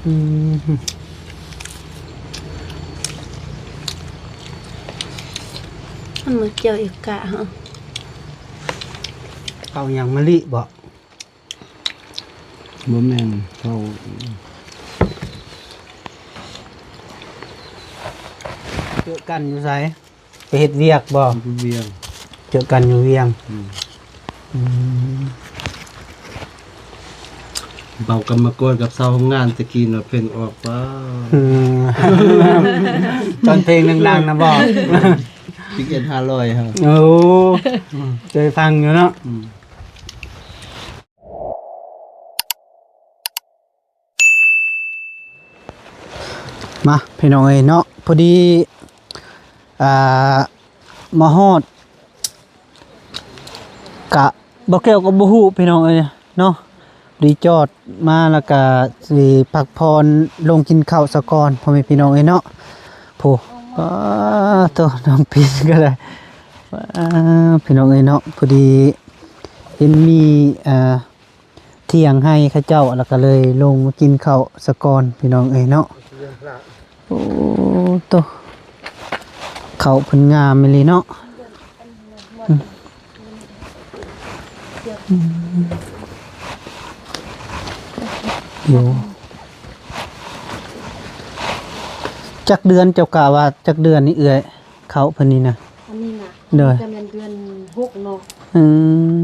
ອືມ ມັນມາກ່ຽວອີກກະເຮົາ ເຂົ້າຫຍັງມະລິບໍ? ບໍ່ແມ່ນ ເຂົ້າ ເຈີກັນຢູ່ໃສ? ໄປເຮັດວຽກບໍ່? ຢູ່ວຽງ. ເຈີກັນຢູ່ວຽງ. ອືມ ອືມ ເບົາກຳມະກອນກັບຊາວໂຮງງານຕະກີ້ເນາະ ເພງອອກ ວ້າວ ອືມ ຕອນເພງດັງໆນະບໍ່? ຊິບເອັດຫ້າຮ້ອຍ ເຮົາ ໂອ້ ເຄີຍຟັງຢູ່ເນາະ. ອືມ ມາ ພີ່ນ້ອງເອີຍເນາະ ພໍດີ ອ່າ ມາຮອດ ກະ ບໍ່ແກ້ວກໍບໍ່ຮູ້ ພີ່ນ້ອງເອີຍເນາະ ພໍດີຈອດມາ ແລ້ວກະຊິພັກຜ່ອນລົງກິນເຂົ້າສາກ່ອນ ພໍ່ແມ່ພີ່ນ້ອງເອີຍເນາະ. ໂອ້ ປາໂຕ ນ້ອງປີນກໍໄດ້ ປາ ພີ່ນ້ອງເອີຍເນາະ ພໍດີເຫັນມີ ອ່າ ຖຽງໄຮ່ເຂົາເຈົ້າ ແລ້ວກໍເລີຍລົງມາກິນເຂົ້າສາກ່ອນ ພີ່ນ້ອງເອີຍເນາະ. ໂອ້ໂຕ ເຂົ້າເພິ່ນງາມອີ່ຫຼີເນາະ. ອືມ ອືມ ໂອ້ ຈັກເດືອນ ເຈົ້າກະວ່າຈັກເດືອນນີ້ເອື້ອຍ ເຂົ້າເພິ່ນນີ້ນະ? ອັນນີ້ນະ ໂດຍ ຈະແມ່ນເດືອນຫົກເນາະ. ອືມ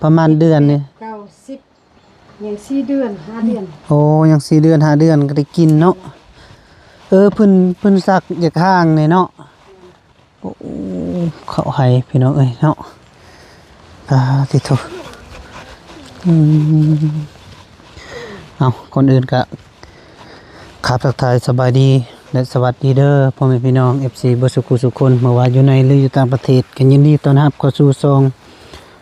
ປະມານເດືອນນີ້ ເກົ້າ ສິບ ຍັງສີ່ເດືອນ ຫ້າເດືອນ. ໂອ້ ຍັງສີ່ເດືອນ ຫ້າເດືອນກໍໄດ້ກິນເນາະ. ເອີ ເພິ່ນ ເພິ່ນສັກຢາກຫ້າງແດ່ເນາະ. ໂອ້ ເຂົ້າໄຮ່ພີ່ນ້ອງເອີຍເນາະ. ອາ ຕິໂທ ອືມ ເອົາ ກ່ອນອື່ນກະ ຄັບ ທັກທາຍສະບາຍດີ ແລະ ສະຫວັດດີເດີ ພໍ່ແມ່ພີ່ນ້ອງ ເອັຟຊີ ເບິດສູ່ຜູ້ສູ່ຄົນ ບໍ່ວ່າຢູ່ໃນ ຫຼື ຢູ່ຕ່າງປະເທດ ກໍຍິນດີຕ້ອນຮັບເຂົ້າສູ່ຊ່ອງ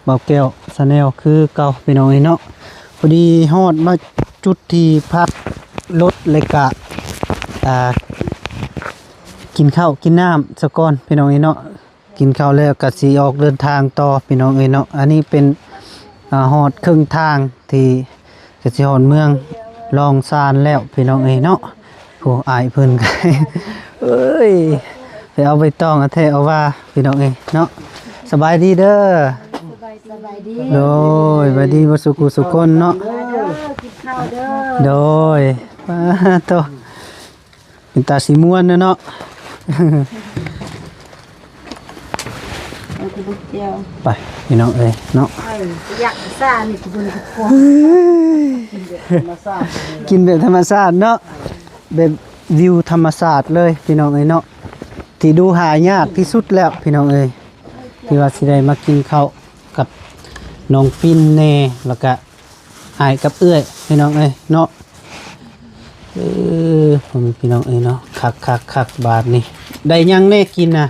ບ່າວແກ້ວ Channel ຄືເກົ່າ ພີ່ນ້ອງເອີຍເນາະ. ພໍດີຮອດມາຈຸດທີ່ພັກລົດ ແລະກະ ອ່າ ກິນເຂົ້າກິນນ້ຳສາກ່ອນ ພີ່ນ້ອງເອີຍເນາະ. ກິນເຂົ້າແລ້ວກະຊິອອກເດີນທາງຕໍ່ ພີ່ນ້ອງເອີຍເນາະ. ອັນນີ້ເປັນ ອ່າ ຮອດເຄິ່ງທາງທີ່ ກະຊິຮອດເມືອງລອງຊານແລ້ວ ພີ່ນ້ອງເອີຍເນາະ. ໂອ້ ອ້າຍເພິ່ນ ເອີຍ ໄປເອົາໃບຕອງ ເອົາແທ້ເອົາວ່າ ພີ່ນ້ອງເອີຍເນາະ. ສະບາຍດີເດີ ສະບາຍດີ ໂດຍ ສະບາຍດີເບິດສູ່ຜູ້ສູ່ຄົນເນາະ. ມາເດີ ກິນເຂົ້າເດີ ໂດຍ. ປາໂຕ ເປັນຕາຊິມ່ວນເນາະ ເອົາແຕ່ບໍ່ແຈ່ວ ໄປ ພີ່ນ້ອງເອີຍເນາະ. ເອີ ຢາກຊານີ້ຄືເບິ່ງທຸກຄົນ ກິນແບບທຳມະຊາດ ກິນແບບທຳມະຊາດເນາະ ແບບວິວທຳມະຊາດເລີຍ ພີ່ນ້ອງເອີຍເນາະ ທີ່ດູຫາຍາກທີ່ສຸດແລ້ວ ພີ່ນ້ອງເອີຍ ທີ່ວ່າຊິໄດ້ມາກິນເຂົ້າກັບນ້ອງປິນແດ່ ແລ້ວກະ ອ້າຍກັບເອື້ອຍ ພີ່ນ້ອງເອີຍເນາະ. ເອີ ພໍ່ແມ່ພີ່ນ້ອງເອີຍເນາະ ຄັກໆໆ ບາດນີ້ ໄດ້ຫຍັງແດ່ກິນນະ?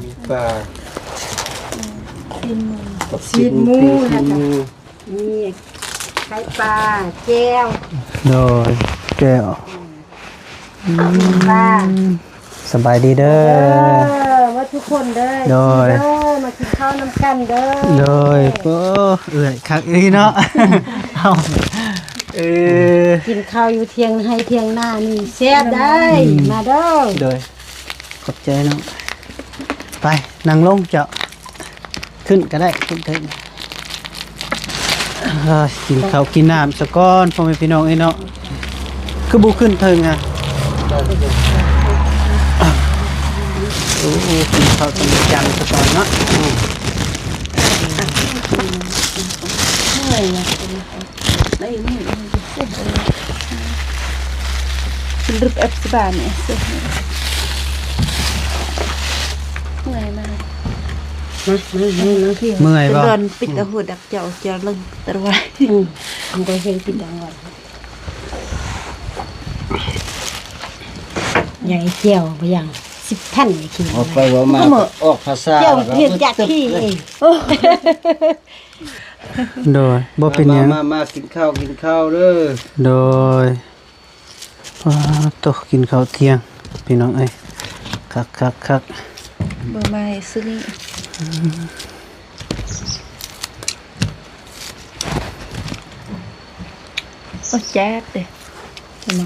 ມີປາ ຊີ້ນໝູ ຊີ້ນໝູ ຊີ້ນໝູ ແລ້ວກໍມີໄຂ່ປາ ແຈ່ວ ໂດຍ ແຈ່ວ ອືມ ປາ ສະບາຍດີເດີ ເອີ ມາທຸກຄົນເດີ ໂດຍ ເດີ ມາກິນເຂົ້ານຳກັນເດີ ໂດຍ ໂອ້ ເອື້ອຍ ຄັກອີ່ຫຼີເນາະ ເອົ້າ ເອີ ກິນເຂົ້າຢູ່ຖຽງໄຮ່ຖຽງນານີ້ແຊບໄດ໋ ອືມ ມາເດີ ໂດຍ ຂອບໃຈເນາະ ໄປ ນັ່ງລົງເຈົ້າ. ຂຶ້ນກໍໄດ້ ຂຶ້ນເທິງ ເອີ ກິນເຂົ້າກິນນ້ຳສາກ່ອນ ພໍ່ແມ່ພີ່ນ້ອງເອີຍເນາະ ຄືບໍ່ຂຶ້ນເທິງອະ? ໂອ້ ກິນເຂົ້າຕ້ອງຈັນສາກ່ອນເນາະ ອືມ ເມື່ອຍນະ. ເມື່ອຍມາກ ມາ ມາ ມາ ມາ ເມື່ອຍບໍ່? ດອນປິດຕາຫົວດັກເຈົ້າ ເຈົ້າເລີງຕະວາຍ ອືມ ມັນກໍເຮັດກິນດັງວ່າ ໃຫຍ່ແຈ່ວບໍ່ຍັງ ສິບພັນ ອອກໄປເວົ້າມາ ອອກພາສາ ເຈົ້າເຮັດຢາກຂີ້ເອງ. ໂດຍ ບໍ່ເປັນຫຍັງ ມາ ມາ ມາ ກິນເຂົ້າ ກິນເຂົ້າເດີ ໂດຍ. ປາໂຕ ກິນເຂົ້າທ່ຽງ ພີ່ນ້ອງເອີຍ ຄັກໆໆ ບໍ່ມາໃຫ້ຊື້ນີ້ ອືມ ໂອ້ ແຈກເດ້.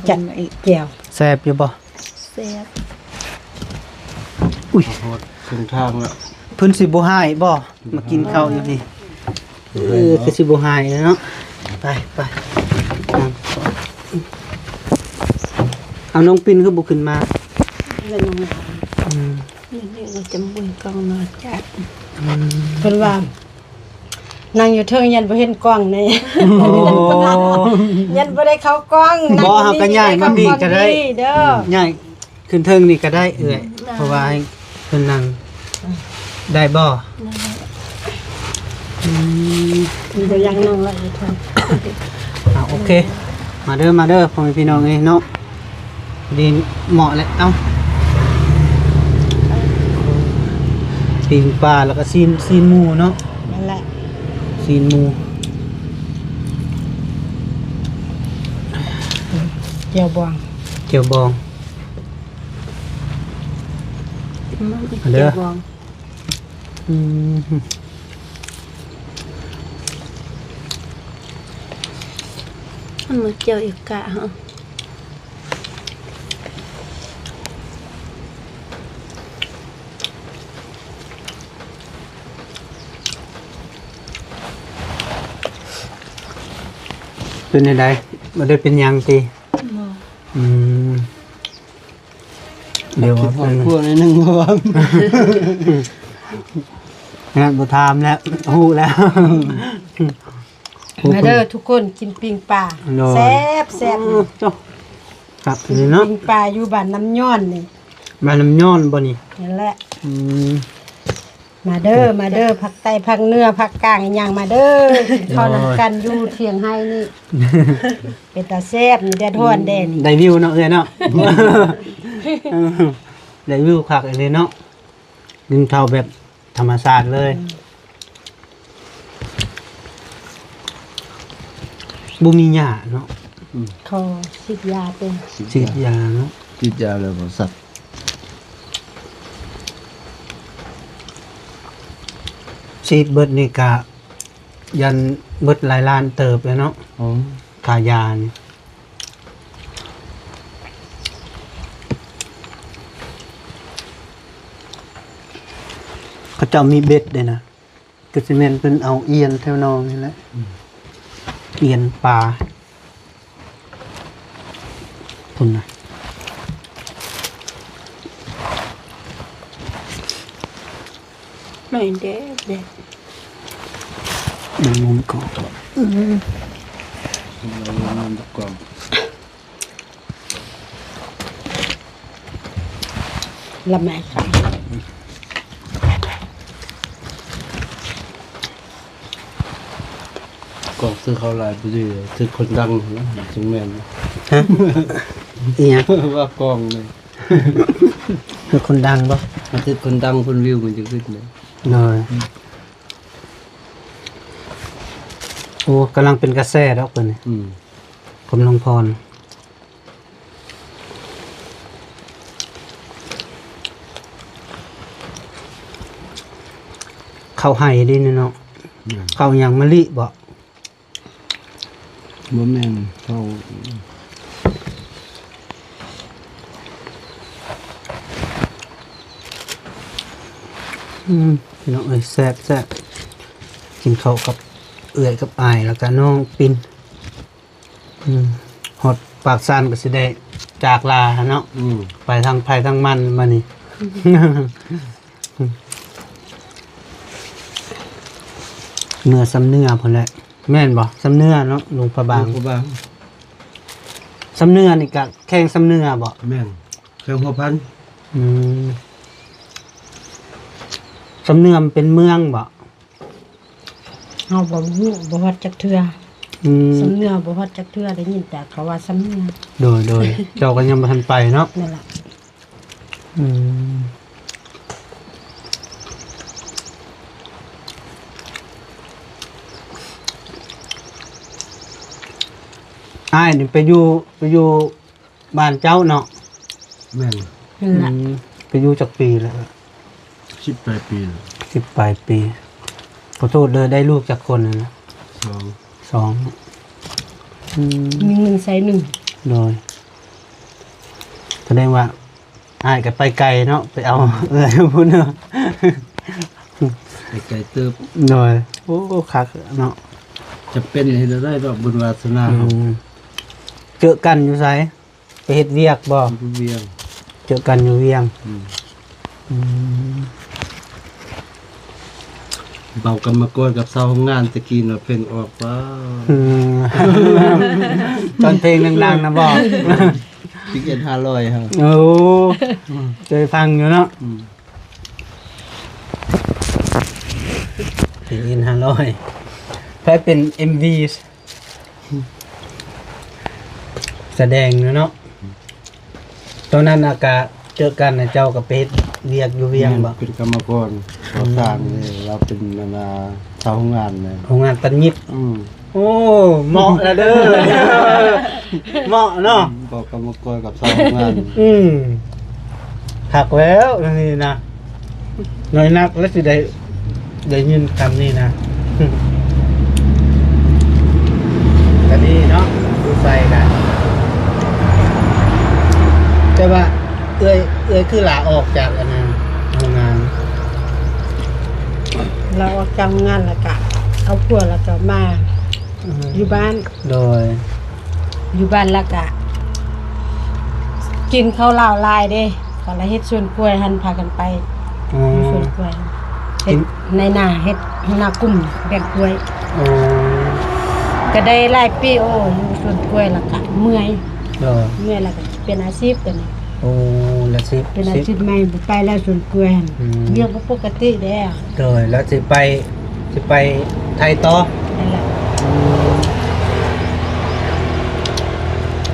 ຈັດແຈ່ວ ແຊບຢູ່ບໍ່? ແຊບ. ອຸ້ຍ ຮອດເຄິ່ງທາງແລ້ວ. ເພິ່ນຊິບໍ່ຮ້າຍບໍ່? ມາກິນເຂົ້າຢູ່ພີ້. ເອີ ຄືຊິບໍ່ຮ້າຍແລ້ວເນາະ. ໄປ ໄປ ເອົາ ນ້ອງປິນຄືບໍ່ຂຶ້ນມາ? ອືມ ນີ້ກໍຈະບຸຍກ້ອງເນາະ ຈາດ. ອືມ ເພິ່ນວ່າ ນັ່ງຢູ່ເທິງຢ້ານບໍ່ເຫັນກ້ອງນີ້. ໂອ້ ຢ້ານບໍ່ໄດ້ເຂົ້າກ້ອງ. ບໍ່ ເຮົາກໍຍ້າຍມາພີ້ກໍໄດ້ເດີ. ອືມ ຍ້າຍຂຶ້ນເທິງນີ້ກໍໄດ້ເອື້ອຍ. ເອີ ເພາະວ່າໃຫ້ເພິ່ນນັ່ງ. ອືມ ໄດ້ບໍ່? ໄດ້. ອືມ ມີແຕ່ຢາກນັ່ງລະຢູ່ເທິງ. ອ່າ ໂອເຄ ມາເດີ ມາເດີ ພໍ່ແມ່ພີ່ນ້ອງເອີຍເນາະ. ດີເໝາະແຫຼະ. ເອົ້າ ປີ້ງປາ ແລ້ວກໍຊີ້ນ ຊີ້ນໝູເນາະ. ນັ້ນແຫຼະ ຊີ້ນໝູ. ແຈ່ວບອງ ແຈ່ວບອງ. ມາເດີ ແຈ່ວບອງ. ອືມ ມັນມາແຈ່ວອີກກະເຮົາ. ເປັນຈັ່ງໃດ? ບໍ່ໄດ້ເປັນຫຍັງຕິ? ບໍ່. ອືມ ດຽວ ຄິດຮອດຄົວໜ້ອຍໜຶ່ງ ບໍ່ວ່າ ງານບໍ່ຖາມແລ້ວ ຮູ້ແລ້ວ. ມາເດີທຸກຄົນ ກິນປີ້ງປາ. ໂດຍ ແຊບໆ. ອືມ ຄັກອີ່ຫຼີເນາະ ປີ້ງປາຢູ່ບ້ານນ້ຳຍ້ອນນີ້. ບ້ານນ້ຳຍ້ອນບໍ່ນີ້? ນັ້ນແຫຼະ. ອືມ ມາເດີ ໂອ້ ມາເດີ ພາກໃຕ້ ພາກເໜືອ ພາກກາງ ອີ່ຫຍັງ ມາເດີ ກິນເຂົ້ານຳກັນ ໂດຍ ຢູ່ຖຽງໄຮ່ນີ້. ເປັນຕາແຊບນີ້ ແດດຮ້ອນແດ່ນີ້. ໄດ້ວິວເນາະເອື້ອຍເນາະ. ໄດ້ວິວຄັກອີ່ຫຼີເນາະ ກິນເຂົ້າແບບ ທຳມະຊາດເລີຍ. ອືມ ບໍ່ມີຫຍ້າເນາະ. ອືມ ຂໍສີດຢາເປັນ ສີດຢາເນາະ ສີດຢາແລ້ວບໍ່ສັດ. ສີດເບິດນີ້ກະຢ້ານເບິດຫຼາຍລ້ານເຕີບແລ້ວເນາະ. ອໍ ຄ່າຢານີ້. ເຂົາເຈົ້າມີເບັດເດ້ນະ ກໍຊິແມ່ນເພິ່ນເອົາອຽນແຖວໜອງນີ້ແຫຼະ. ອືມ ອຽນປາ ພຸ້ນນະ. ແມ່ນແດດ ແດດ ມັນມຸມກໍ ອືມ ມັນຕະກອງ ລະແມ່ນ. ກອງຊື້ເຂົ້າຫຼາຍບໍ່ດີ ຖືກຄົນດັງຫັ້ນນະ ຈຶ່ງແມ່ນ. ຮະ? ອີຫຍັງ? ວ່າກອງນີ້ ຄືຄົນດັງບໍ່? ຖ້າຖືກຄົນດັງ ຄົນວິວມັນຈະຂຶ້ນເດ້. ໂດຍ. ອືມ ໂອ້ ກຳລັງເປັນກະແສດອກເພິ່ນນີ້. ອືມ ກຳລັງຜ່ອນ. ເຂົ້າໄຮ່ເດ້ນີ້ເນາະ. ແມ່ນ. ເຂົ້າຫຍັງ ມະລິບໍ່? ບໍ່ແມ່ນ ເຂົ້າ ອືມ ພີ່ນ້ອງເອີຍ ແຊບໆ ກິນເຂົ້າກັບເອື້ອຍກັບອ້າຍ ແລ້ວກະນ້ອງປິນ. ອືມ ຮອດປາກຊັນກໍຊິໄດ້ຈາກລາເນາະ. ອືມ ໄປທາງໃຜທາງມັນບາດນີ້. ເມືອຊຳເໜືອພຸ້ນແຫຼະ ແມ່ນບໍ່? ຊຳເໜືອເນາະ ຫຼວງພະບາງ. ຫຼວງພະບາງ. ຊຳເໜືອນີ້ກະແຂວງຊຳເໜືອບໍ່? ແມ່ນ ແຂວງຫົວພັນ. ອືມ ຊຳເໜືອມັນເປັນເມືອງບໍ່? ເຮົາບໍ່ຮູ້ ບໍ່ຮອດຈັກເທື່ອ. ອືມ ຊຳເໜືອບໍ່ຮອດຈັກເທື່ອ ໄດ້ຍິນແຕ່ເຂົາວ່າຊຳເໜືອ. ໂດຍ ໂດຍ ເຈົ້າກໍຍັງບໍ່ທັນໄປເນາະ. ນັ້ນລະ. ອືມ ອ້າຍນີ້ໄປຢູ່ ໄປຢູ່ ບ້ານເຈົ້າເນາະ. ແມ່ນ. ນັ້ນລະ. ອືມ ໄປຢູ່ຈັກປີແລ້ວ? ສິບປາຍປີແລ້ວ. ສິບປາຍປີ. ຂໍໂທດເດີ ໄດ້ລູກຈັກຄົນນະ? ສອງ. ສອງ. ອືມ ມີເງິນໃຊ້ໜຶ່ງ. ໂດຍ. ສະແດງວ່າອ້າຍກໍໄປໄກເນາະ ໄປເອົາເອື້ອຍພຸ້ນເນາະ ໄປໄກເຕີບ ໂດຍ ໂອ້ ຄັກເນາະ ຈຳເປັນເຮັດແນວໃດດອກ ບຸນວາສະໜາເຮົາ ອືມ ເຈີກັນຢູ່ໃສ? ໄປເຮັດວຽກບໍ່? ຢູ່ວຽງ ເຈີກັນຢູ່ວຽງ ອືມ ອືມ ເບົາກຳມະກອນກັບຊາວໂຮງງານແຕ່ກີ້ເນາະ ເພງອອກ ວ້າວ ອືມ ຕອນເພງດັງໆນະບໍ່? ສິບເອັດຫ້າຮ້ອຍ ເຮົາ ໂອ້ ເຄີຍຟັງຢູ່ເນາະ ອືມ ສິບເອັດຫ້າຮ້ອຍ ໃຜເປັນເອັມວີ ສະແດງເນາະ ຕອນນັ້ນອາກາເຈີກັນນະ ເຈົ້າກໍໄປເຮັດວຽກຢູ່ວຽງບໍ່? ແມ່ນ ເປັນກຳມະກອນກໍ່ສ້າງເດ້ ລາວເປັນອັນນ່າຊາວໂຮງງານນະ ໂຮງງານຕັດຫຍິບ ອືມ ໂອ້ ເໝາະລະເດີ ເໝາະເນາະ ອືມ ເວົ້າກຳມະກອນກັບຊາວໂຮງງານ ອືມ ຄັກແລ້ວອັນນີ້ນະ ນ້ອຍນັກແລ້ວຊິໄດ້ ໄດ້ຍິນຄຳນີ້ນະ ກະດີເນາະ ຢູ່ໃສກະ ແຕ່ວ່າເອື້ອຍ ເອື້ອຍຄືລາອອກຈາກອັນນັ້ນ ໂຮງງານ? ລາອອກຈາກໂຮງງານແລ້ວກະເອົາຜົວ ແລ້ວກະມາ ອືມ ຢູ່ບ້ານ ໂດຍ ຢູ່ບ້ານແລ້ວກະກິນເຂົ້າລາວຫຼາຍເດ້ ເຂົາລະເຮັດສວນກ້ວຍຫັ້ນ ພາກັນໄປ ອໍ ຢູ່ສວນກ້ວຍ ເຮັດ ກິນ ໃນນາ ເຮັດຫົວໜ້າກຸ່ມແບກກ້ວຍ ອໍ ກະໄດ້ຫຼາຍປີ ໂອ້ ຢູ່ສວນກ້ວຍແລ້ວກະເມື່ອຍ ໂດຍ ເມື່ອຍແລ້ວກະປ່ຽນອາຊີບຕົວນີ້ ໂອ້ ລະສິ ເປັນອາຊີບໃໝ່ ບໍ່ໄປແລ້ວສວນກ້ວຍຫັ້ນ ອືມ ວຽກບໍ່ປົກກະຕິແດ່ ໂດຍ ແລ້ວຊິໄປ ຊິໄປໄທຕໍ່ ນັ້ນແຫຼະ ອືມ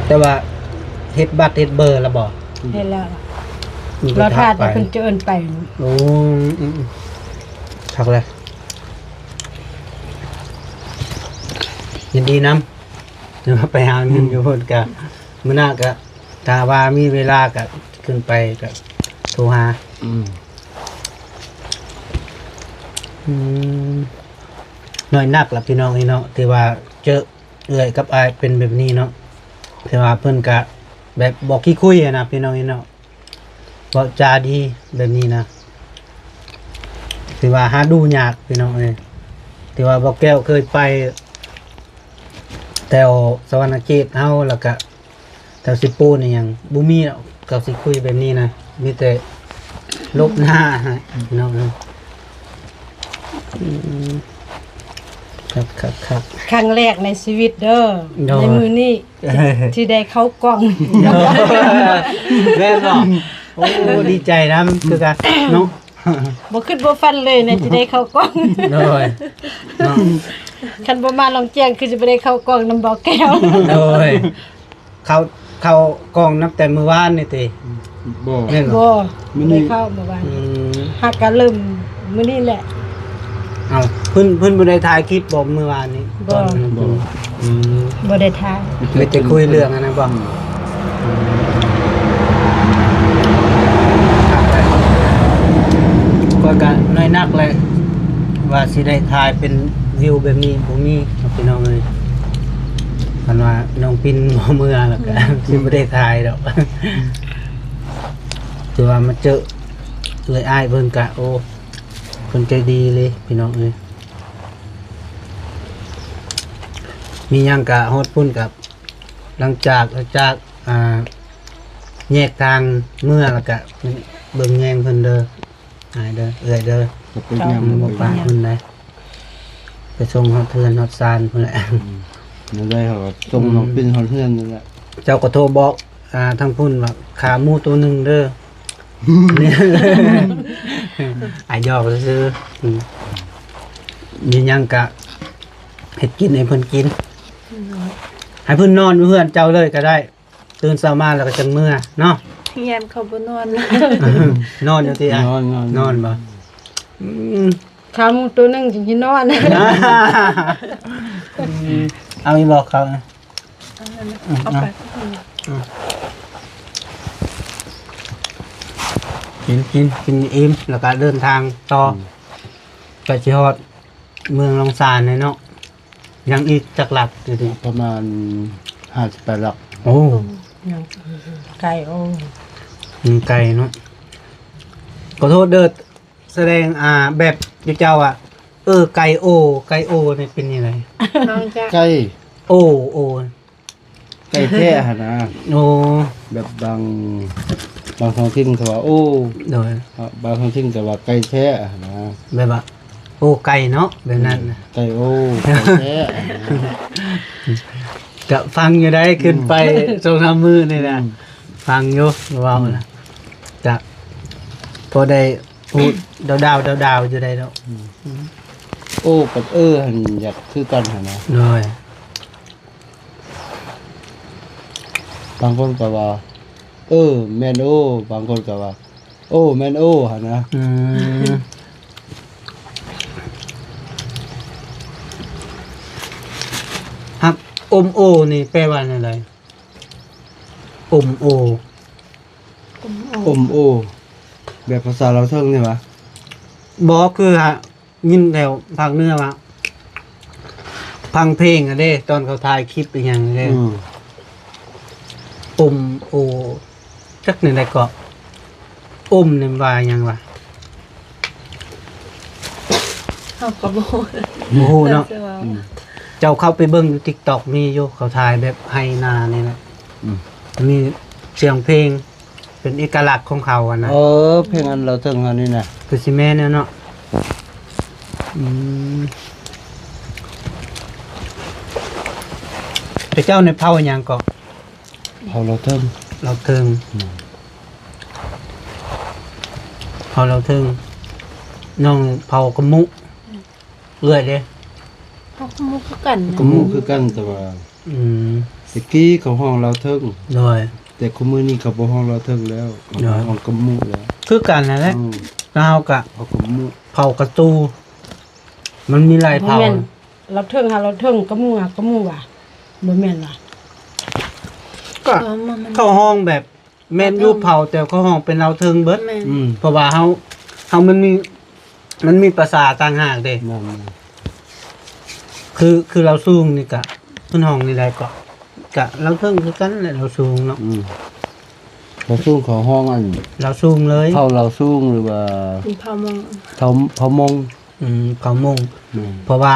ແຕ່ວ່າເຮັດບັດເຮັດເບີລະບໍ່? ເຮັດແລ້ວ ລໍຖ້າແຕ່ເພິ່ນຈະເອີ້ນໄປ ໂອ້ ອືມ ຄັກແລ້ວ ຍິນດີນຳ ໄປຫາເງິນຢູ່ພຸ້ນກະ ມື້ໜ້າກະ ຖ້າວ່າມີເວລາກະຂຶ້ນໄປກະໂທຫາ ອືມ ອືມ ນ້ອຍນັກລະພີ່ນ້ອງເອີຍເນາະ ທີ່ວ່າເຈີເອື້ອຍກັບອ້າຍເປັນແບບນີ້ເນາະ ແຕ່ວ່າເພິ່ນກະແບບບໍ່ຂີ້ຄຸຍຫັ້ນນະພີ່ນ້ອງເອີຍເນາະ ເວົ້າຈາດີແບບນີ້ນະ ຖືວ່າຫາດູຍາກພີ່ນ້ອງເອີຍ ທີ່ວ່າບໍ່ແກ້ວເຄີຍໄປແຖວສະຫວັນນະເຂດເຮົາ ແລ້ວກະ ແຖວເຊໂປນອີ່ຫຍັງ ບໍ່ມີດອກ ເຂົາຊິຄຸຍແບບນີ້ນະ ມີແຕ່ຫຼົບໜ້າໃຫ້ພີ່ນ້ອງເອີຍ ອືມ ຄັກໆໆ ຄັ້ງແລກໃນຊີວິດເດີ ໂດຍ ໃນມື້ນີ້ ທີ່ ທີ່ໄດ້ເຂົ້າກ້ອງ ແມ່ນບໍ່? ໂອ້ ດີໃຈນຳຄືກັນເນາະ ບໍ່ຄິດບໍ່ຝັນເລີຍນະ ທີ່ໄດ້ເຂົ້າກ້ອງ ໂດຍ ເນາະ ຄັນບໍ່ມາລອງແຈ້ງ ຄືຊິບໍ່ໄດ້ເຂົ້າກ້ອງນຳບໍ່ແກ້ວ ໂດຍ ເຂົ້າ ເຂົ້າກ້ອງນັບແຕ່ມື້ວານນີ້ຕິ? ບໍ່ ແມ່ນບໍ່? ບໍ່ ມື້ນີ້ ບໍ່ໄດ້ເຂົ້າມື້ວານ ອືມ ຫາກກະເລີ່ມມື້ນີ້ແຫຼະ ເອົ້າ ເພິ່ນ ເພິ່ນບໍ່ໄດ້ຖ່າຍຄລິບບໍ່ມື້ວານນີ້? ບໍ່ ຕອນນັ້ນ ບໍ່ ອືມ ບໍ່ໄດ້ຖ່າຍ ມີແຕ່ຄຸຍເລື່ອງອັນນັ້ນບໍ່? ອືມ ຂ້ອຍກະນ້ອຍນັກແຫຼະ ວ່າຊິໄດ້ຖ່າຍເປັນວິວແບບນີ້ ບໍ່ມີ ພີ່ນ້ອງເອີຍ ຄັນວ່ານ້ອງປິນບໍ່ເມືອແລ້ວກະ ອືມ ຊິບໍ່ໄດ້ຖ່າຍດອກ ຖືວ່າມາເຈີເອື້ອຍອ້າຍເພິ່ນກະ ໂອ້ ເພິ່ນໃຈດີເລີຍ ພີ່ນ້ອງເອີຍ ມີຫຍັງກະຮອດພຸ້ນກະ ຫຼັງຈາກ ຫຼັງຈາກ ອ່າ ແຍກທາງເມືອແລ້ວກະ ເບິ່ງແຍງເພິ່ນເດີ ອ້າຍເດີ ເອື້ອຍເດີ ບໍ່ເປັນຫຍັງ ອືມ ບໍ່ປະເພິ່ນໃດ ໄປສົ່ງຮອດເຮືອນຮອດຊານພຸ້ນແຫຼະ ອືມ ແນວໃດເຮົາກໍສົ່ງ ອືມ ນ້ອງປິ່ນຮອດເຮືອນນັ້ນແຫຼະ ເຈົ້າກໍໂທບອກ ອ່າ ທາງພຸ້ນວ່າ ຂາໝູໂຕໜຶ່ງເດີ ອາ ຫຍອກຊື່ໆ ອືມ ມີຫຍັງກະເຮັດກິນໃຫ້ເພິ່ນກິນ ອືມ ໃຫ້ເພິ່ນນອນຢູ່ເຮືອນເຈົ້າເລີຍກໍໄດ້ ຕື່ນເຊົ້າມາແລ້ວກໍຈັ່ງເມືອເນາະ ຢ້ານເຂົາບໍ່ນອນ ນອນຢູ່ຕິອ້າຍ? ນອນ ນອນ ນອນບໍ່? ອືມ ຂາໝູໂຕໜຶ່ງຈຶ່ງຊິນອນ ອືມ ເອົາອີກບໍ່ເຂົ້າ? ເອົາໄປ ອືມ ກິນ ກິນ ກິນອີ່ມ ແລ້ວກໍເດີນທາງຕໍ່ ອືມ ໃກ້ຊິຮອດເມືອງລອງຊານແລ້ວເນາະ ຍັງອີກຈັກຫຼັກຢູ່ຕິ? ປະມານຫ້າສິບແປດຫຼັກ ໂອ້ ຍັງໄກ ໂອ້ ອືມ ໄກ່ເນາະ. ຂໍໂທດເດີ ສະແດງ ອ່າ ແບບເຈົ້າວ່າ ເອີ ໄກ່ໂອ ໄກ່ໂອນີ້ເປັນຈັ່ງໃດ? ນ້ອງຈະ ໄກ່ ໂອ ໂອ ໄກ່ແທ້ຫັ້ນນະ. ໂອ້ ແບບບາງ ບາງທ້ອງຖິ່ນເຂົາວ່າໂອ ໂດຍ ບາງທ້ອງຖິ່ນກໍວ່າໄກ່ແທ້ຫັ້ນນະ. ແບບວ່າໂອໄກ່ເນາະ ແບບນັ້ນນະ ໄກ່ໂອ ໄກ່ແທ້ຫັ້ນນະ. ກະຟັງຢູ່ໄດ໋ ຂຶ້ນໄປ ອືມ ສອງສາມມື້ນີ້ນະ ອືມ ຟັງຢູ່ເວົ້ານະ ອືມ ກະພໍໄດ້ຮູ້ດາວໆ ດາວໆ ຢູ່ໄດ໋ເນາະ. ອືມ ອືມ ໂອກັບເອີຫັ້ນຢາກຄືກັນຫັ້ນນະ. ໂດຍ ບາງຄົນກໍວ່າ ເອີ ແມ່ນໂອ ບາງຄົນກໍວ່າ ໂອ ແມ່ນໂອ ຫັ້ນນະ. ອືມ ຮັກ ອົມໂອນີ້ແປວ່າແນວໃດ? ອົມໂອ ອົມໂອ ອົມໂອ ແບບພາສາລາວເທິງນີ້ຫວາ? ບໍ່ ຄືຫາ ຍິນແຖວພາກເໜືອວ່າ ຟັງເພງຫັ້ນເດ້ ຕອນເຂົາຖ່າຍຄລິບອີ່ຫຍັງເດ້ ອືມ ອົມໂອ ຈັກແນວໃດເກາະ ອົມນີ້ວ່າຫຍັງວະ? ເຮົາກໍບໍ່ຮູ້ ບໍ່ຮູ້ເນາະ. ອືມ ເຈົ້າເຂົ້າໄປເບິ່ງຢູ່ຕິກຕັອກ ມີຢູ່ ເຂົາຖ່າຍແບບໄຮ່ນານີ້ແຫຼະ ອືມ ມີສຽງເພງ ເປັນເອກະລັກຂອງເຂົາຫັ້ນນະ. ເອີ ເພງອັນລາວເທິງເຮົານີ້ນະ ຄືຊິແມ່ນແລ້ວເນາະ. ອືມ ແຕ່ເຈົ້ານີ້ເຜົ່າຫຍັງເກາະ? ເຜົ່າລາວເທິງ ລາວເທິງ ອືມ ເຜົ່າລາວເທິງ ນ້ອງເຜົ່າກະມຸ ອືມ ເອື້ອຍເດ້ ເຮົາກະໝູ່ຄືກັນນະ ກະໝູ່ຄືກັນ ແຕ່ວ່າ ອືມ ແຕ່ກີ້ເຂົາຮ້ອງລາວເທິງ ໂດຍ ແຕ່ຄຸມື້ນີ້ເຂົາບໍ່ຮ້ອງລາວເທິງແລ້ວ ໂດຍ ເຂົາຮ້ອງກະໝູແລ້ວ ຄືກັນຫັ້ນແຫຼະ ອືມ ລາວເຮົາກະ ເຜົ່າກະໝູ ເຜົ່າກະຕູ ມັນມີຫຼາຍເຜົ່າ ບໍ່ແມ່ນ ລາວເທິງຫາລາວເທິງ ກະໝູຫາກະໝູຫວາ ບໍ່ແມ່ນຫວາ? ກະ ເອີ ມັນ ເຂົາຮ້ອງແບບ ແມ່ນຢູ່ເຜົ່າ ແຕ່ເຂົາຮ້ອງເປັນລາວເທິງເບິດ ແມ່ນ ອືມ ເພາະວ່າເຮົາ ເຮົາມັນມີ ມັນມີພາສາຕ່າງຫາກເດ້ ແມ່ນໆ ຄື ຄືລາວສູງນີ້ກະ ເພິ່ນຮ້ອງນີ້ໄດ້ເກາະ ກະລາວເທິງຄືກັນແຫຼະ ລາວສູງເນາະ ອືມ ລາວສູງເຂົາຮ້ອງອັນ ລາວສູງເລີຍ ເຜົ່າລາວສູງ ຫຼືວ່າເຜົ່າມົ້ງ ເຜົ່າ ເຜົ່າມົ້ງ ອືມ ເຜົ່າມົ້ງ ແມ່ນ ເພາະວ່າ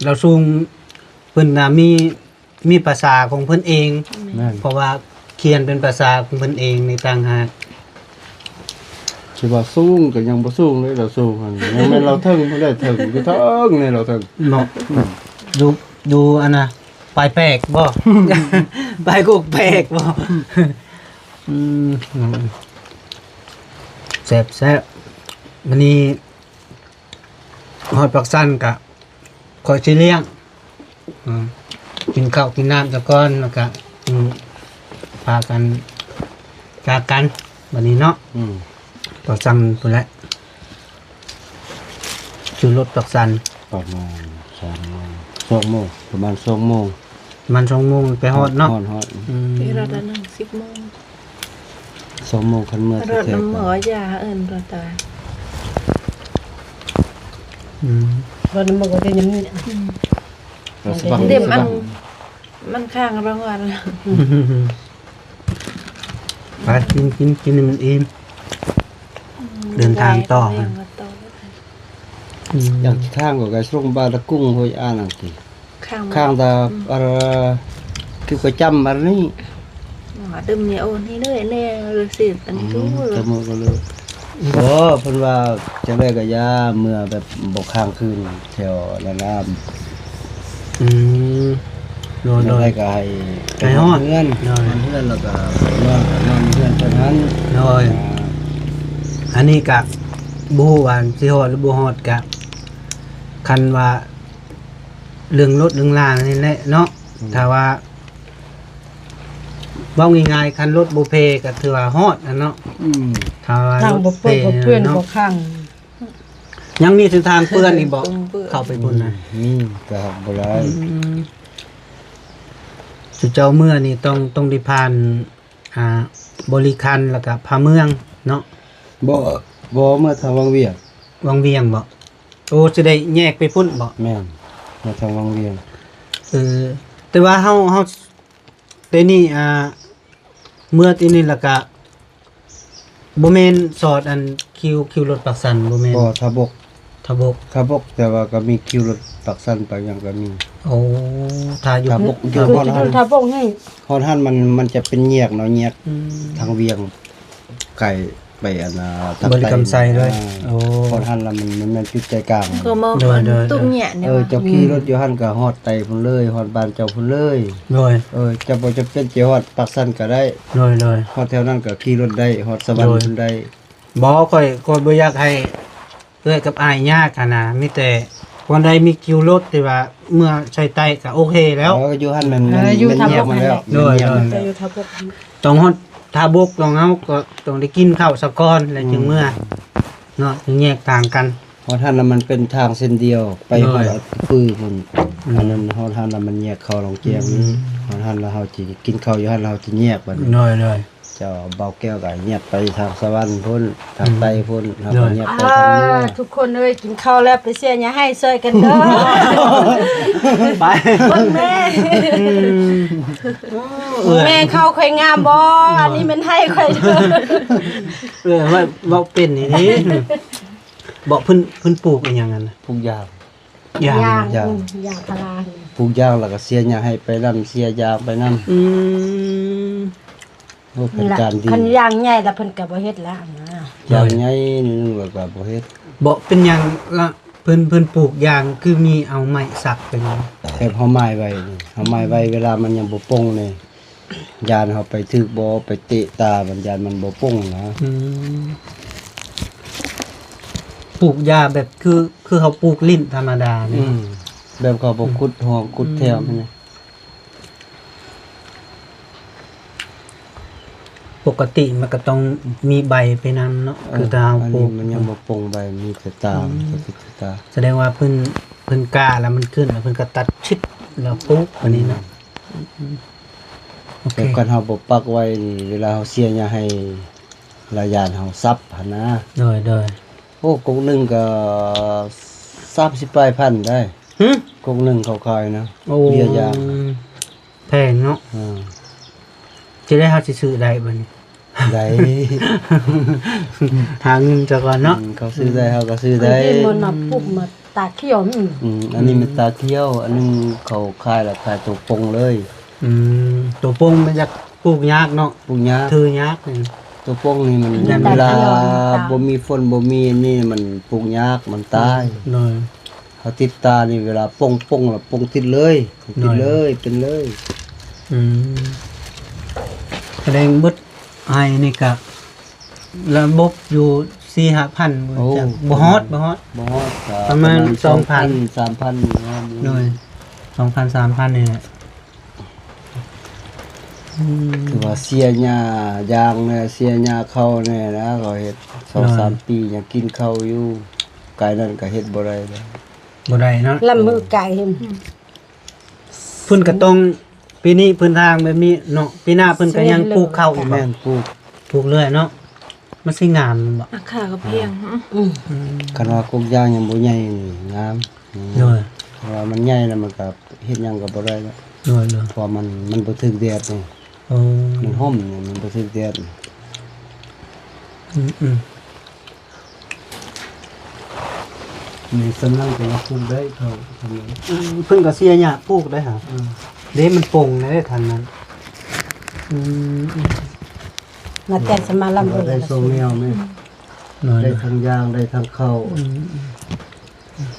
ລາວສູງເພິ່ນນະມີ ມີພາສາຂອງເພິ່ນເອງ ແມ່ນ ເພາະວ່າຂຽນເປັນພາສາຂອງເພິ່ນເອງນີ້ຕ່າງຫາກ ຊິວ່າສູງກໍຍັງບໍ່ສູງເລີຍ ລາວສູງຫັ້ນ ຍັງແມ່ນລາວເທິງພຸ້ນແຫຼະ ເທິງຢູ່ເທິງນີ້ລາວເທິງເນາະ ອືມ ຢູ່ ຢູ່ອັນນະ ປາຍແປກບໍ່? ປາຍກົກແປກບໍ່? ອືມ ແຊບໆ ມື້ນີ້ ຮອດປາກຊັນກະຂ້ອຍຊິລ້ຽງ ອືມ ກິນເຂົ້າກິນນ້ຳສາກ່ອນ ແລ້ວກະ ອືມ ພາກັນຈາກກັນບັດນີ້ເນາະ ອືມ ປາກຊັນພຸ້ນແຫຼະ ຂີ່ລົດປາກຊັນ ປະມານສອງໂມງ ສອງໂມງ ປະມານສອງໂມງ ປະມານສອງໂມງໄປຮອດເນາະ ຮອດ ຮອດ ອືມ ໄປຮອດອັນນັ້ນສິບໂມງ ສອງໂມງຄັນເມືອ ລົດນຳໝໍຢາເອີ້ນຕົວຕາຍ ອືມ ລົດນຳໝໍກໍຈະຍັງມີ ອືມ ເດມອັນ ມັນຄ້າງລາງວັນ ໄປກິນ ກິນ ກິນໃຫ້ມັນອີ່ມ ອືມ ເດີນທາງຕໍ່ ອືມ ຢ່າງທີ່ທາງກໍໄກສົ່ງບາດຕະກຸງຫ້ວຍອານັງກີ ຂ້າງ ຂ້າງຕາ ອືມ ອາ ຄືປະຈຳອັນນີ້ ອືມ ຕະມື້ກໍເລີຍ ບໍ່ ເພິ່ນວ່າຈັ່ງໃດກໍຢ່າເມືອແບບບໍ່ຄ້າງຄືນແຖວນັ້ນນະ ອືມ ໂດຍ ໂດຍ ໃຫ້ຮອດເຮືອນ ໂດຍ ຮອດເຮືອນແລ້ວກໍນອນ ນອນເຮືອນເທົ່ານັ້ນ ໂດຍ ອ່າ ອັນນີ້ກະບໍ່ຮູ້ວ່າຊິຮອດຫຼືບໍ່ຮອດ ກະຄັນວ່າ ເລື່ອງລົດເລື່ອງລານີ້ແຫຼະເນາະ ອືມ ຖ້າວ່າ ເວົ້າງ່າຍໆ ຄັນລົດບໍ່ເພກໍຖືວ່າຮອດຫັ້ນເນາະ ອືມ ຖ້າວ່າທາງບໍ່ເປີດ ລົດເພ ບໍ່ເປື້ອນ ເນາະ ບໍ່ຄັງ ຍັງມີເສັ້ນທາງເປື້ອນອີກບໍ່? ເປື້ອນ ເຂົ້າໄປພຸ້ນນະ ອືມ ມີ ແຕ່ຫາກບໍ່ຫຼາຍ ອືມ ຊຸມເຈົ້າເມືອນີ້ຕ້ອງ ຕ້ອງໄດ້ຜ່ານ ອ່າ ບໍລິຄັນ ແລ້ວກໍຜາເມືອງເນາະ ບໍ່ ບໍ່ ເມືອທາງວັງວຽງ ວັງວຽງບໍ່? ໂອ້ ຊິໄດ້ແຍກໄປພຸ້ນບໍ່? ແມ່ນ ມາທາງວັງວຽງ ເອີ ແຕ່ວ່າເຮົາ ເຮົາ ແຕ່ນີ້ ອ່າ ເມືອແຕ່ນີ້ແລ້ວກະ ບໍ່ແມ່ນສອດອັນຄິວ ຄິວລົດປາກຊັນ ບໍ່ແມ່ນ? ບໍ່ ທ່າບົກ ທ່າບົກ ທ່າບົກ ແຕ່ວ່າກໍມີຄິວລົດປາກຊັນໄປຫຍັງກໍມີ. ໂອ້ ຖ້າຢູ່ ທ່າບົກ ຢູ່ ຢູ່ ບ່ອນຫັ້ນ ທ່າບົກນີ້ ຮອດຫັ້ນມັນ ມັນຈະເປັນແຍກເນາະ ແຍກ ອືມ ທາງວຽງ ໄກໄປອັນນ່າ ທາງ ບໍລິກຳໄຊເລີຍ. ໃຕ້ ໂອ້ ຮອດຫັ້ນລະມັນ ມັນແມ່ນຈຸດໃຈກາງ. ໂດຍ ໂດຍ ຕຸ້ມແຍກ ເອີ ເຈົ້າຂີ່ລົດຢູ່ຫັ້ນກໍຮອດໃຕ້ພຸ້ນເລີຍ ຮອດບ້ານເຈົ້າພຸ້ນເລີຍ. ໂດຍ ເອີ ເຈົ້າບໍ່ຈຳເປັນຊິຮອດປາກຊັນກໍໄດ້. ໂດຍ ໂດຍ ຮອດແຖວນັ້ນກໍຂີ່ລົດໄດ້ ຮອດສະຫວັນພຸ້ນໄດ້. ບໍ່ ຂ້ອຍ ຂ້ອຍບໍ່ຢາກໃຫ້ເອື້ອຍກັບອ້າຍຍາກຫັ້ນນະ ມີແຕ່ບ່ອນໃດມີຄິວລົດທີ່ວ່າເມືອໄຊໃຕ້ກໍໂອເຄແລ້ວ. ເອີ ຢູ່ຫັ້ນແມ່ນ ເອີ ຢູ່ ແມ່ນ ທ່າບົກ ແຍກມາແລ້ວ ແມ່ນ ໂດຍ ແຍກມາແລ້ວ ແມ່ນ ແຕ່ຢູ່ທ່າບົກ ຕ້ອງຮອດທ່າບົກ ຕ້ອງເຮົາກໍຕ້ອງໄດ້ກິນເຂົ້າສາກ່ອນ ແລ້ວຈຶ່ງເມືອ ອືມ ເນາະ ຈຶ່ງແຍກທາງກັນ. ຮອດຫັ້ນລະມັນເປັນທາງເສັ້ນດຽວ ໄປ ໂດຍ ຮອດອາດປືພຸ້ນ. ອືມ ອັນນັ້ນຮອດຫັ້ນລະມັນແຍກເຂົ້າໜອງແຈງ. ອືມ ຮອດຫັ້ນລະເຮົາຊິກິນເຂົ້າຢູ່ຫັ້ນລະເຮົາຊິແຍກບັດນີ້. ໂດຍ ໂດຍ ເຈົ້າ ບ່າວແກ້ວກໍແຍກໄປທາງສະຫວັນພຸ້ນ ທາງໃຕ້ພຸ້ນ ອືມ ເຮົາກໍ ໂດຍ ແຍກໄປທາງເໜືອ. ອ່າ ທຸກຄົນເອີຍ ກິນເຂົ້າແລ້ວໄປເຊຍຫຍ້າໃຫ້ຊ່ອຍກັນເດີ. ໄປ ເບິ່ງແມ່ ອືມ ແມ່ເຂົ້າຂ້ອຍງາມບໍ່? ອັນນີ້ແມ່ນໃຫ້ຂ້ອຍເດີ. ເອີ ເວົ້າ ເວົ້າເປັນອີ່ຫຼີ. ບໍ່ ເພິ່ນ ເພິ່ນປູກອີ່ຫຍັງຫັ້ນນະ? ປູກຢາງ ຢາງ ຢາງ ຢາງ ອືມ ຢາງພາລາ ປູກຢາງແລ້ວກໍເຊຍຫຍ້າໃຫ້ໄປນຳ ເຊຍຢາງໄປນຳ. ອືມ ໂອ້ ເປັນການດີ. ຄັນຢາງໃຫຍ່ລະເພິ່ນກໍບໍ່ເຮັດລະນະ. ຢາງໃຫຍ່ໜ້ອຍໜຶ່ງລະກໍບໍ່ເຮັດ. ບໍ່ເປັນຫຍັງລະ ເພິ່ນ ເພິ່ນປູກຢາງຄືມີເອົາໄມ້ສັກໄປນຳ. ແບບເຮົາໝາຍໄວ້ນີ້ ເຮົາໝາຍໄວ້ ອືມ ເວລາມັນຍັງບໍ່ປົ່ງນີ້ ຢ້ານເຮົາໄປຖືກບໍ່ ໄປເຕະຕາມັນ ຢ້ານມັນບໍ່ປົ່ງນະ. ອືມ ປູກຢາງແບບຄື ຄືເຮົາປູກຫຼິ້ນທຳມະດານີ້. ອືມ ແບບເຂົາບໍ່ ອືມ ຂຸດຮ່ອງຂຸດແຖວ ອືມ ແມ່ນ. ປົກກະຕິມັນກໍຕ້ອງມີໃບໄປນຳເນາະ. ເອີ ຄືຖ້າເຮົາປູກ ອັນນີ້ມັນຍັງບໍ່ປົ່ງໃບ ມີແຕ່ຕາ ອືມ ມີແຕ່ຕາ. ສະແດງວ່າເພິ່ນ ເພິ່ນກ້າແລ້ວມັນຂຶ້ນ ແລ້ວເພິ່ນກໍຕັດຊິດແລ້ວປູກ ອືມ ອັນນີ້ເນາະ. ໂອເຄ ແຕ່ຄັນເຮົາບໍ່ປັກໄວ້ນີ້ ເວລາເຮົາເຊຍຫຍ້າໃຫ້ ລະຢ້ານເຮົາສັບຫັ້ນນະ. ໂດຍ ໂດຍ ໂອ້ ກົກໜຶ່ງກໍສາມສິບປາຍພັນໄດ໋. ຫຶ ກົກໜຶ່ງເຂົາຂາຍນະ. ໂອ້ ເບຍຢາງ ແພງເນາະ. ເອີ ຊິໄດ້ ເຮົາຊິຊື້ໄດ້ບັດນີ້? ໄດ້ ຫາເງິນຊະກ່ອນເນາະ. ອືມ ເຂົາຊື້ໄດ້ ເຮົາກໍຊື້ໄດ້. ອັນນີ້ມັນນະປຸບມາ ຕາຂຽວ. ອືມ ອືມ ອັນນີ້ແມ່ນຕາຂຽວ ອືມ ອັນໜຶ່ງເຂົາຂາຍລະຂາຍໂຕປົ່ງເລີຍ. ອືມ ໂຕປົ່ງມັນຢາກປູກຍາກເນາະ ປູກຍາກ ຖືຍາກ. ໂຕປົ່ງນີ້ມັນ ເວລາບໍ່ມີຝົນບໍ່ມີອັນນີ້ມັນປູກຍາກ ມັນຕາຍ. ໂດຍ ເຮົາຕິດຕານີ້ ເວລາປົ່ງ ປົ່ງລະປົ່ງຕິດເລີຍ ຕິດເລີຍ ເປັນເລີຍ. ອືມ ສະແດງເບິດໄຮ່ນີ້ກະ ລະບົບຢູ່ສີ່ຫ້າພັນ ໂອ້ ບໍ່ຮອດ ບໍ່ຮອດ ບໍ່ຮອດ ປະມານສອງພັນ ສາມພັນ. ໂດຍ ສອງພັນ ສາມພັນນີ້ແຫຼະ. ອືມ ຄືວ່າເສຍຫຍ້າຢາງແດ່ ເສຍຫຍ້າເຂົ້າແດ່ນະ ເຂົາເຮັດສອງສາມປີຍັງກິນເຂົ້າຢູ່ ກາຍນັ້ນກໍເຮັດບໍ່ໄດ້ແລ້ວ ບໍ່ໄດ້ເນາະ. ລຳມືໄກ ເພິ່ນກໍຕ້ອງ ປີນີ້ເພິ່ນທາງແບບນີ້ເນາະ ປີໜ້າເພິ່ນກໍຍັງປູກເຂົ້າອີກບໍ່? ແມ່ນ ປູກ ປູກເລື້ອຍເນາະ ມັນຊິງາມແມ່ນບໍ່? ລາຄາກໍແພງ. ອືມ ອືມ ຄັນວ່າກົກຢາງຍັງບໍ່ໃຫຍ່ນີ້ງາມ. ໂດຍ ເພາະວ່າມັນໃຫຍ່ແລ້ວມັນກໍເຮັດຫຍັງກໍບໍ່ໄດ້ແລ້ວ. ໂດຍ ໂດຍ ເພາະວ່າມັນ ມັນບໍ່ຖືກແດດນີ້. ໂອ້ ມັນຮົ່ມນີ້ ມັນບໍ່ຖືກແດດ. ອືມໆ ນີ້ສຳລັງກໍວ່າປູກໄດ້ເຂົາ ອືມ ເພິ່ນກໍເສຍຫຍ້າປູກໄດ້ຫາ. ອືມ ເດ້ ມັນປົ່ງໄດ້ທາງນັ້ນ. ອືມ ມາແຕ່ສະມາລຳ ໄດ້ສອງແນວແມ່ນ. ໂດຍ ໄດ້ທັງຢາງ ໄດ້ທັງເຂົ້າ. ອືມ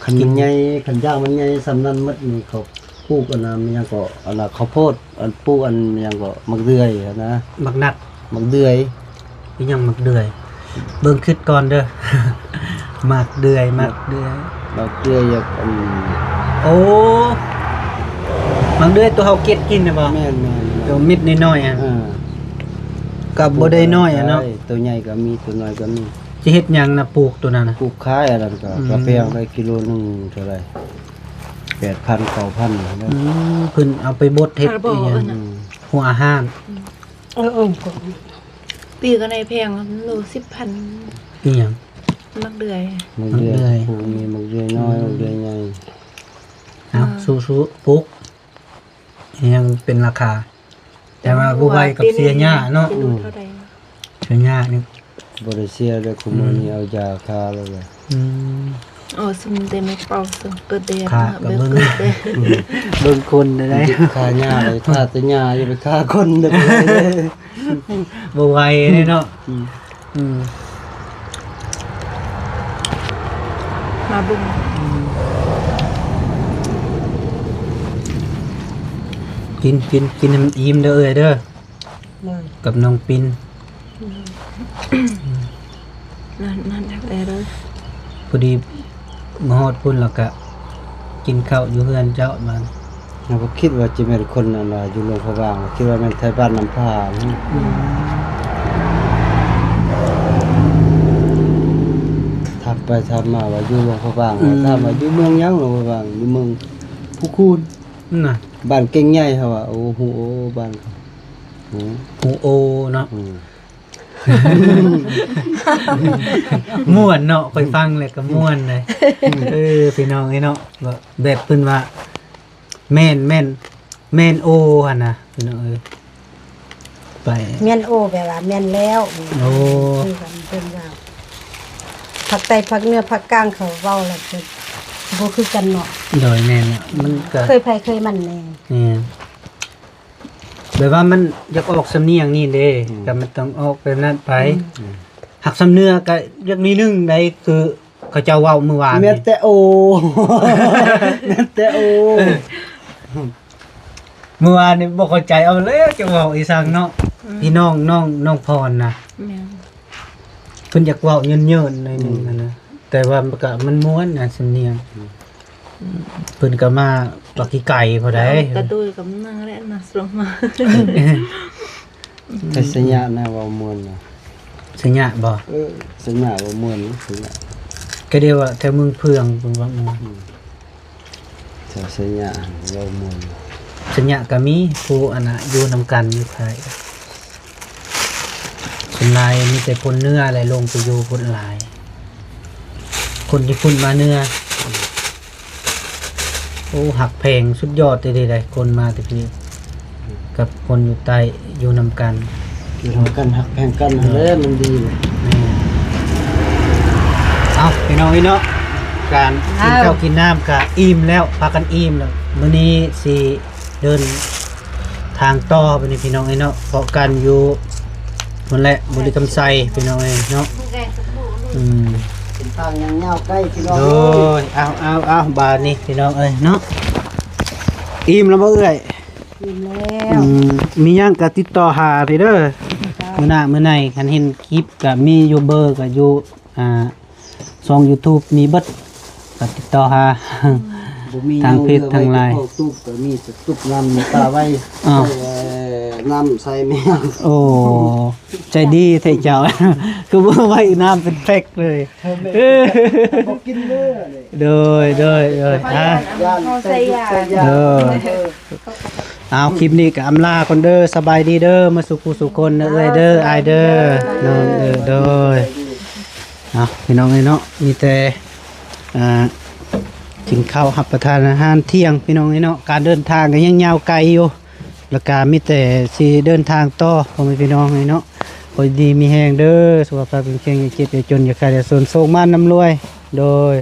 ຄັນມັນໃຫຍ່ ຄັນຢາງມັນໃຫຍ່ສ່ຳນັ້ນໝົດນີ້ ເຂົາປູກອັນນະ ແມ່ນຫຍັງເກາະ ອັນນະ ເຂົ້າໂພດ ອັນປູກອັນຫຍັງເກາະ ໝາກເດືອຍຫັ້ນນະ. ໝາກນັດ ໝາກເດືອຍ. ອີຫຍັງໝາກເດືອຍ? ເບິ່ງຄລິບກ່ອນເດີ. ໝາກເດືອຍ ໝາກເດືອຍ ໝາກເດືອຍ ຢາກ ອັນ ໂອ້ ໝາກເດືອຍຕົວເຮົາເກັດກິນນະບໍ່? ແມ່ນໆໆ ຕົວເມັດນ້ອຍໆ ອະ ອ່າ ກໍບໍ່ໄດ້ນ້ອຍອະເນາະ. ໂຕໃຫຍ່ກໍມີ ໂຕນ້ອຍກໍມີ. ຊິເຮັດຫຍັງນະ ປູກໂຕນັ້ນນະ? ປູກຂາຍ ອັນນັ້ນກໍ ອືມ ກະແພງໄດ໋ ກິໂລໜຶ່ງເທົ່າໃດ ແປດພັນ ເກົ້າພັນ. ອືມ ເພິ່ນເອົາໄປບົດເຮັດອີຫຍັງ ຫົວອາຫານ. ເອີ ເອີ ປີກໍໄດ້ແພງ ໂລສິບພັນ. ອີຫຍັງ? ໝາກເດືອຍ ໝາກເດືອຍ ໝາກເດືອຍ ປູກມີໝາກເດືອຍນ້ອຍ ອືມ ໝາກເດືອຍໃຫຍ່. ເອົາ ເອີ ສູ້ໆ ປູກ ຍັງເປັນລາຄາ ແຕ່ວ່າບໍ່ໄຫວກັບເສຍຫຍ້າເນາະ. ກິໂລເທົ່າໃດ? ເສຍຫຍ້ານີ້ ບໍ່ໄດ້ເສຍເລີຍ ຄຸມື້ນີ້ ອືມ ເອົາຢາຂ້າແລ້ວແຫຼະ. ອືມ ໂອ້ ຊຸມແຕ່ແມ່ເປົ່າ ຊຸມເກີດແດດ ຂ້າກໍ ເບິ່ງ ເບິ່ງຄົນໄດ້ ຂ້າຫຍ້າໄດ້ ຂ້າແຕ່ຫຍ້າ ຢ່າໄປຂ້າຄົນເດີ້ ບໍ່ໄຫວເດ້ເນາະ. ອືມ ອືມ ມາເບິ່ງ ອືມ ກິນ ກິນ ກິນໃຫ້ມັນອີ່ມເດີ້ເອື້ອຍເດີ້. ໂດຍ ກັບນ້ອງປິນ ໂດຍ ນັ້ນ ນັ້ນແທ້ເລີຍ. ພໍດີມາຮອດພຸ້ນແລ້ວກະກິນເຂົ້າຢູ່ເຮືອນເຈົ້າບາດ. ເຮົາກໍຄິດວ່າຈະແມ່ນຄົນອັນວ່າຢູ່ຫຼວງພະບາງ ຄິດວ່າແມ່ນໄທບ້ານນ້ຳຜາ. ອືມ ຖາມໄປຖາມມາວ່າຢູ່ຫຼວງພະບາງ ອືມ ຖາມວ່າຢູ່ເມືອງຫຍັງ ຫຼວງພະບາງ ຢູ່ເມືອງພູຄູນນະ ບ້ານເກັ່ງໃຫຍ່. ເຮົາວ່າ ໂອ້ ຮູ້ ໂອ້ ບ້ານ ອືມ ຮູ້ ໂອ້ ເນາະ. ອືມ ມ່ວນເນາະ ຂ້ອຍຟັງແລ້ວກໍມ່ວນເດ້. ອືມ ເອີ ພີ່ນ້ອງເອີຍເນາະ ແບບ ແບບເພິ່ນວ່າ ແມ່ນ ແມ່ນ ແມ່ນໂອຫັ້ນນະ ພີ່ນ້ອງເອີຍ ໄປ ແມ່ນໂອ ແປວ່າແມ່ນແລ້ວ. ໂອ້ ຄືກັນ ເພິ່ນວ່າ ພາກໃຕ້ ພາກເໜືອ ພາກກາງ ເຂົາເວົ້າແລ້ວ ເພິ່ນບໍ່ຄືກັນເນາະ. ໂດຍ ແມ່ນລະ ມັນກໍເຄີຍໃຜເຄີຍມັນແດ່. ແມ່ນ ແບບວ່າມັນຢາກອອກສຳນຽງນີ້ເດ້ ອືມ ກໍມັນຕ້ອງອອກແບບນັ້ນໄປ. ອືມ ຫາກສຳເໜືອກໍຢາກໜ້ອຍໜຶ່ງໃດ ຄືເຂົາເຈົ້າເວົ້າມື້ວານນີ້ ແມ່ນແຕ່ໂອ ແມ່ນແຕ່ໂອ. ເອີ ມື້ວານນີ້ບໍ່ເຂົ້າໃຈ ເອົາແລ້ວຈະເວົ້າອີ່ສັງເນາະ. ອືມ ພີ່ນ້ອງ ນ້ອງ ນ້ອງພອນນະ ແມ່ນ ເພິ່ນຢາກເວົ້າເຍີນໆໜ້ອຍໜຶ່ງ ອືມ ຫັ້ນນະ ແຕ່ວ່າມັນກໍ ມັນມ່ວນນະ ສຳນຽງ. ອືມ ເພິ່ນກໍມາຈາກທີ່ໄກພຸ້ນໃດ ກະໂດຍກັບນາງແຫຼະນະ ສອງມາ. ແຕ່ໄຊຍະນະເວົ້າມ່ວນນະ. ໄຊຍະບໍ່? ເອີ ໄຊຍະເວົ້າມ່ວນ ໄຊຍະ ກໍດຽວວ່າແຖວເມືອງເຜືອງເພິ່ນເວົ້າມ່ວນ. ອືມ ແຖວໄຊຍະເວົ້າມ່ວນ. ໄຊຍະກໍມີຜູ້ອັນນ່າຢູ່ນຳກັນຢູ່ໄທ ສ່ວນຫຼາຍມີແຕ່ຄົນເໜືອແຫຼະ ລົງໄປຢູ່ພຸ້ນຫຼາຍ ຄົນທີ່ພຸ້ນມາເໜືອ. ໂອ້ ຮັກແພງສຸດຍອດອີ່ຫຼີໃດ໋ ຄົນມາແຕ່ພີ້ກັບຄົນຢູ່ໃຕ້ ຢູ່ນຳກັນ ຢູ່ນຳກັນ ຮັກແພງກັນຫັ້ນແຫຼະ ມັນດີ. ແມ່ນ ເອົ້າ ພີ່ນ້ອງເອີຍເນາະ ການກິນເຂົ້າກິນນ້ຳກະອີ່ມແລ້ວ ພາກັນອີ່ມແລ້ວ ມື້ນີ້ຊິເດີນທາງຕໍ່ ບາດນີ້ພີ່ນ້ອງເອີຍເນາະ ເພາະກັນຢູ່ ພຸ້ນແຫຼະ ບໍລິຄຳໄຊ ພີ່ນ້ອງເອີຍເນາະ. ອືມ ເສັ້ນທາງຍັງຍາວໄກພີ່ນ້ອງ. ໂດຍ ເອົາ ເອົາ ເອົາ ບາດນີ້ພີ່ນ້ອງເອີຍເນາະ ອີ່ມແລ້ວບໍ່ເອື້ອຍ? ອີ່ມແລ້ວ. ອືມ ມີຫຍັງກໍຕິດຕໍ່ຫາພີ້ເດີ ເຈົ້າ ມື້ໜ້າມື້ໃນ ຄັນເຫັນຄລິບກໍມີຢູ່ ເບີກໍຢູ່ ອ່າ ຊ່ອງຢູທູບມີເບິດ ກໍຕິດຕໍ່ຫາ ອືມ ບໍ່ມີທາງເຟສທາງໄລນ໌. ຕູບກໍມີ ຕູບນ້ຳປາໄວ້ ອ້າວ ເອີ ນ້ຳໃສ່ແມວ. ໂອ້ ໃຈດີແທ້ເຈົ້າ ຄືບໍ່ໄວ້ນ້ຳເປັນແພັກເລີຍ. ເອີ ບໍ່ກິນເລີຍ. ໂດຍ ໂດຍ ໂດຍ ອ່າ ເຮົາໃສ່ຢາ ໃສ່ຢາ ໂດຍ. ເອົາ ຄລິບນີ້ກໍອຳລາກ່ອນເດີ ສະບາຍດີເດີ ມາສູ່ຜູ້ສູ່ຄົນເດີ ເອື້ອຍເດີ ອ້າຍເດີ ນ້ອງເອີຍ. ໂດຍ ເອົາ ພີ່ນ້ອງເອີຍເນາະ ມີແຕ່ ອ່າ ກິນເຂົ້າຮັບປະທານອາຫານທ່ຽງ ພີ່ນ້ອງເອີຍເນາະ ການເດີນທາງກໍຍັງຍາວໄກຢູ່ ແລ້ວກໍມີແຕ່ຊິເດີນທາງຕໍ່ ພໍ່ແມ່ພີ່ນ້ອງເອີຍເນາະ. ຂໍຢູ່ດີມີແຮງເດີ ສຸຂະພາບເຂັ້ມແຂງ ຢ່າເຈັບຢ່າຈົນ ຢ່າໄຂ້ຢ່າໂສນ ໂຊກໝານລ່ຳລວຍ. ໂດຍ.